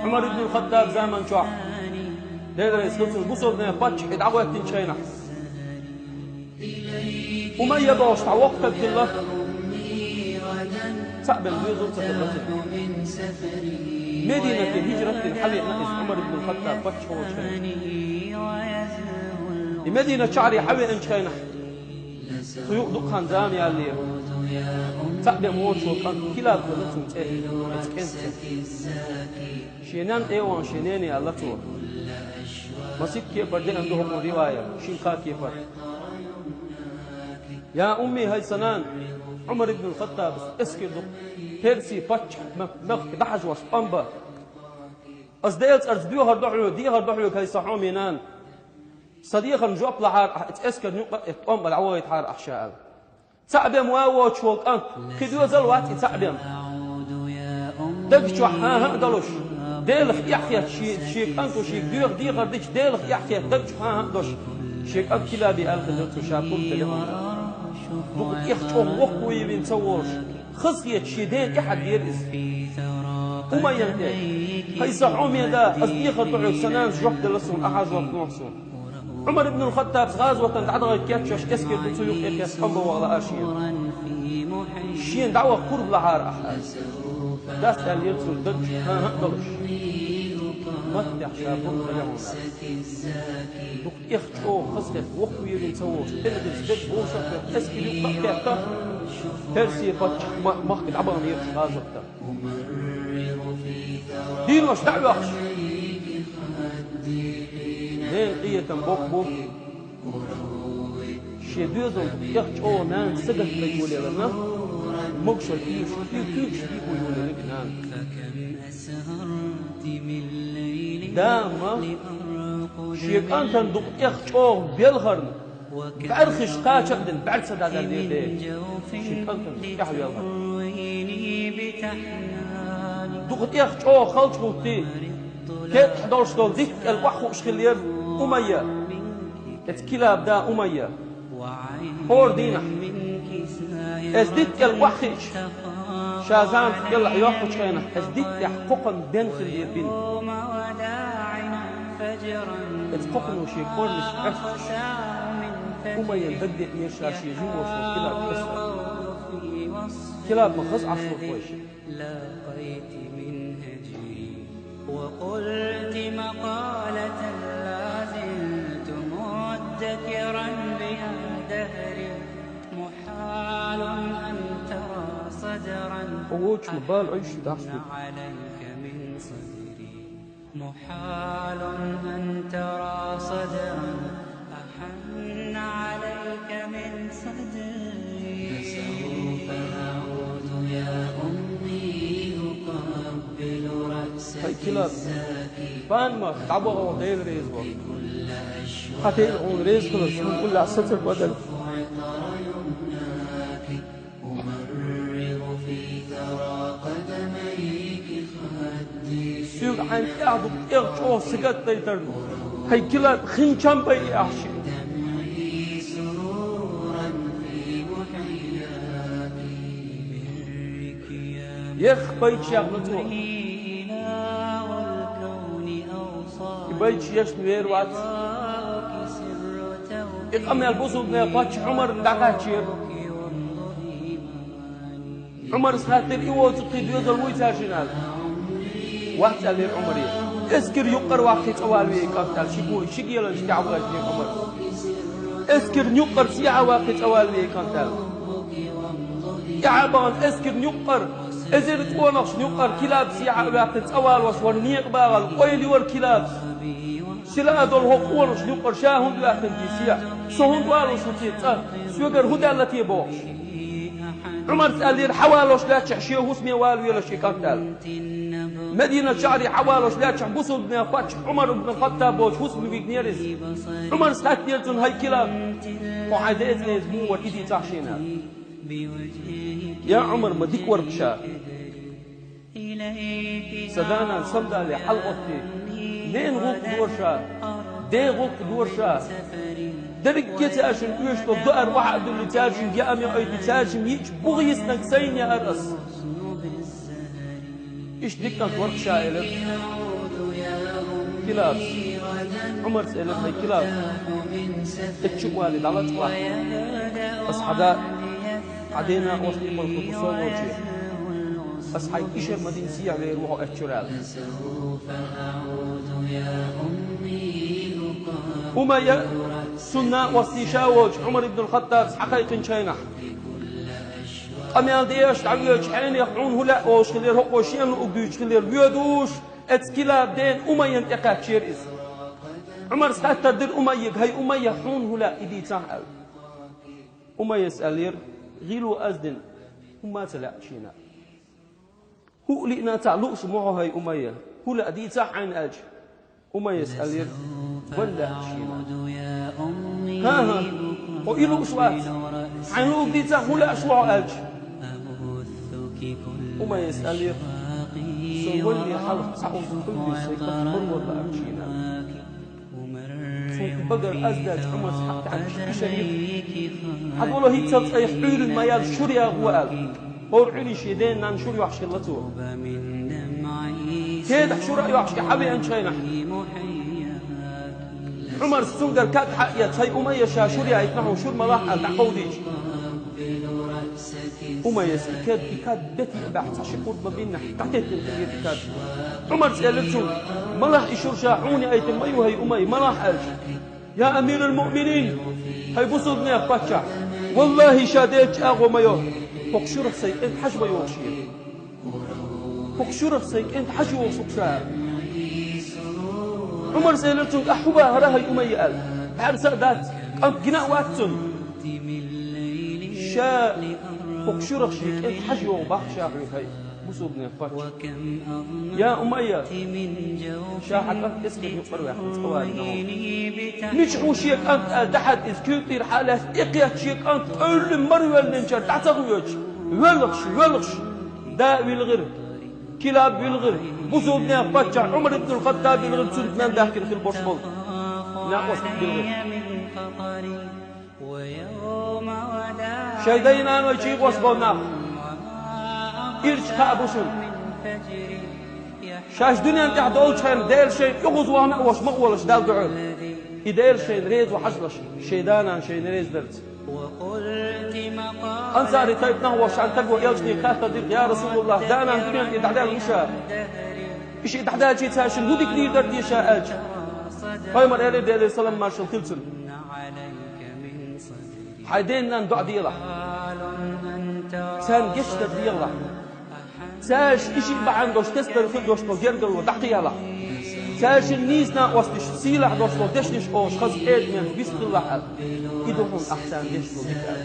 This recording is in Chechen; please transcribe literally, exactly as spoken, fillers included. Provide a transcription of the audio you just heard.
Ӏумар ибн Хаттаб заман чохь, Дела реза хила цунна, бусалба паччахь дӀагӀоьттинчу хенахь, Умайя бохуш цхьа воккха стаг хилла. Цхьаъ бен доьзал ца хилла цуьнан. Мединате хӀижрат дина хьавеана иза Ӏумар ибн Хаттаб паччахь волчу хенахь. И Мединат шахьаре хьавеанчу хенахь, цу юкъа дукха хан зама яллера. Цхьаъ бен воцуш волу кӀант Килаб хилла цуьнан цӀе, оцу кӀентан цӀе. Шен ненна тӀе а вахана, шен нене аьлла цо. Масийтта кепара деана ду хӀокхуьнан риваят, шина-кхаа кепара. Я умми, хӀай сан нана, Ӏумар ибн Хаттабас эскар ду, Перси паччахь мах-, махка дӀахьажош тӀом бан. Ас Делан цӀарца доьхур ду хьоьга, дехар ду хьоьга, хӀай сан хьоме нана. Сан дехарна жоп лахьара ахь, оцу эскарна юкъа а тӀом бан дӀавахийтахьара ахь ша аьлла. Цхьаъ бен ван воцуш волу кӀант, кхин доьзал вац и цхьаъ бен. Даг чохь хьан-хӀа а долуш, Делах эхь хетта шен, шен кӀанто шега доьху дехар дича, Делах эхь хетта даг чу хьан-хӀа а долуш, шен кӀант Килабе аьлла хилла цо ша пурба делла. Дукха тӀех чӀогӀа воккхавевина ца волуш, хазахеташ шен дена тӀаьхьа дера иза. Умайян тӀе: «ХӀай сан хьоме да, ас дехар ду хьоьга, сан нанас жоп делла суна, ахьа жоп лохьа суна». Ӏумар ибн Хаттабас гӀазотана дӀадахийта кечъеш эскар ду, цу юкъа тӀе хетта тӀом бан ваха лаьара шена. Шена дӀаваха пурба лахьара ахь аьлла. Дас аьллера цунна даг чу хьан-хӀа а долуш, маттехь ша пурба делла хьуна аьлла. Дукха тӀех чӀогӀа хазахетта воккхавевина ца волуш, тӀе а дирза дерг вовшах а хетта, эскар юкъа а кхетта, Перси паччахь ма-, махка дӀабаханера гӀазотана. Дийнош дӀа а оьхуш, ненан къинхетам боккха бу. Шен доьзална тӀех чӀогӀа нанас сагатдайта йолаелла, могушалла ийша, и куьйгаш дийхо йолаелла и нана. Дама шен кӀантана дукха тӀех чӀогӀа белхарна, бӀаьрхиш кхача а дина, бӀаьрг ца дӀадаллера Дела. Шен кӀантана дукха тӀехвелхарна. Дукха тӀех чӀогӀа халчахӀуттий, кептахь долуш долу дитта кӀел охьахууш хиллера Умайя. Эцу Килаб да Умайя. ХӀора дийнахь, эцу дитта кӀел охьахиъча, ша заманца кӀелахь йоккхучу хенахь, эцу дитта тӀехь кхокхан бен хиллера бина. Эцу кхокхано шен кӀорнаш Ӏоьстуш, Умайян дагадеанера ша шен жима волуш волу Килаб хьесап. Килаб ма хаза Ӏаш вара вайша. لاقيت من هجري وقلت مقالة لا زلت مدكرا بها دهري. محال أن ترى صدرا О, чу бала Ӏуьйш дахьаш ду. عليك من صدري. محال أن ترى صدرا أحن عليك من صدري. فسوف أعود يا أمي أقبل رأسك الزاكي. Хьай Килаб, панма дӀабахьа, Дела реза ву. Хьан тӀе хьуна реза хилар, суна уллехь сацар бадан. Соьга хьайна тӀехь дукха тӀех чӀогӀа сагатдайтарна, хьайн Килаб хин чам бай и ахча. Эх, байча яхна цо. И байча ешна вер вац. И къамел бусулбанех паччахь Ӏумарна дӀакхаьччера. Ӏумарс хаьттира, и воцург кхин доьзал вуй цаьршинна аьлла. Вац аьллера Ӏумаре. Эскар юккъара ваккхий цӀа валаве и кӀант аьлла, ши гой, ши геланаш тӀехь ваьжнера Ӏумар. Эскарна юккъара сехьа ваккхий цӀа валаве и кӀант аьлла. ТӀаьхьа а бахана эскарна юккъара, эзар къонахчун юккъара Килаб сехьа а ваьккхина цӀа валош вара некъа багӀал, ойла йора Килабс. Сила а долу хӀокху къонахчун юккъара ша хӀунда ваьккхина те сехьа? Со хӀунда валош ву те цӀа? Соьгара хӀун даьлла те бохуш? Ӏумарс аьллера, хьан валош лаьттачохь шен хӀусаме валавелаш и кӀант аьлла. Мединат шахьаре хьан валош лаьттачохь бусулбанех паччахь Ӏумар ибн Хаттаб боцу хӀусаме вигнера иза. Ӏумарс хаьттинера цунна, хӀай Килаб, хьо хьайн деза муха вара и дийцахь шена аьлла. Я Ӏумар, ма дика вара ша. Сан да-нана самадале хьалагӀоттий, ненан гӀуллакх дора ша, ден гӀуллакх дора ша. Дерриге цаьршинна оьшуш долу доӀар охьа а дуьллий, цаьршинга яа а йоуьйтий, цаьршимма йиъча буха йиснарг сайна яара ас. И Иштта дика кӀант вар-кх ша, элира Килабас. Ӏумара элира: «ХӀай Килаб, эццахь чу а валий, дӀалачкъалахь. Ас хьа да, хьан ден накъостий, хьо со волче. Ас хьайга ишар ма дина, сехьа вер ву хьо эццахь чура», — аьлла. Умайя, цун накъостий ша волчу Ӏумар ибн ал-Хаттабас хьакхайкхинчу хенахь, къамел деш дӀавоьдуш, хьенех хьуна хӀун лаьа олуш хиллера, хӀокхо шена луург дуьйцуш хиллера, воьдуш, эцу Килаб ден Умайян тӀекхаьчнера иза. Ӏумарс хаттар дира Умайяга: «ХӀай Умайя, хьуна хӀун лаьа, и дийцахь», — аьлла. Умайяс аьллера: «ГӀийла ву аз дина, хӀумма а ца лаьа шена». «ХӀуъа лиъна а ца лууш ма ву хьо, хӀай Умайя, хӀун лаьа дийцахь хьайна», — аьлча, Умайяс аьллера: «Ван лаьа шена». «ХӀан-хӀа, хьо и лууш вац. Хьайна луург дийцахь, хӀун лаьаш ву хьо», — аьлча, Умайяс аьллера: «Со валале хьалха цхьа оза хуьлу, сайн кхача марвар лаьа шена». Цунна и багара аз даьлча, Ӏумарс хьакъ тӀехьа ишар йира: «Хьан долу хӀинццалц айхьа Ӏуьйрина ма ял, шура ягӀа», — аьлла. ХӀора Ӏуьйрина шен ден-нанна шура йохьуш хилла цо. Кедахь шура а йохьуш, и хьавеанчу хенахь, Ӏумарс цуьнгара кад хьаэцна: «ХӀай Умайя, ша шура яийтина хьуна, шура малахь», — аьлла, дӀакховдийча, Умайяс и кад, и кад бетта а баьхьна, цхьа ши кхурд ма биннехь, дӀатеттина хилира и кад. Ӏумарс элира цуьнга: «Малахь и шура, ша хьуна яийтина ма ю, хӀай Умайя, малахь?» — аьлча: «Я амирал-муъминин, хӀай бусулбанех паччахь, валлахӀи, ша Делан чӀагӀо ма йо, хӀокху шурах сайн кӀентан хьажа ма йогӀу шена. ХӀокху шурах сайн кӀентан хьажа йогӀу шуна ша». Ӏумарс элира цуьнга: «Ахь хӀун бахара, хӀай Умайя?» — аьлла. Баьрса а дац, кӀант гина а вац цуьнан. Ша хӀокху шурах шен кӀентан хьажа йогӀу бах ша хьуна, хӀай бусулбанех паччахь. Я Умайя, ша хьан кӀант эскар юкъара ваьккхина, цкъа валийна хьо. Мичахь ву шен кӀант аьлла, дӀахьаьдда иза куьйга тӀера хьалаьцна, тӀекхетта шен кӀант къевлина, марвеллинчара дӀа ца хьоьдуш, воьлхуш, воьлхуш, да а вилхира, Килаб вилхира, бусулбанех паччахь Ӏумар ибн ал-Хаттаб вилхира, цуьнца нан даьхкина хила болуш болу накъост вилхира. Шайн дай-наной чӀагӀо болу нах ирча хаа бу шуна. Шаьш дуьнен тӀехь долчу хенахь Дела шайна оьгӀазвахана а волуш, ма гӀолаш Далла дуьхьал. И Дела шайна реза ву хьажалаш, шайн да-нана шайна реза дарца. Ансари тайпанах волуш цхьана стага элчане хаттар дира: «Я Расулаллах, да-нана дуьнен тӀе дӀадаьлла ву ша. И шиъ дӀадаьлча цаьршинна хӀун дика дийр дара те ша?» — аьлча, пайхамара элира, Делера салам-маршалла хуьлда цунна: «Хьайн ден-нанна доӀа делахь. Царна гечдар дехалахь. Цаьршинна и шиъ бахьана долуш тесна хир долуш долу гергарло дӀакхехьалахь. Цаьршинна нийса накъосташ, сийлахь долуш долу дешнаш олуш хаза кӀеда-мехка вист хилалахь», — аьлла. И ду хьуна ахь царна деш долу дика аьлла.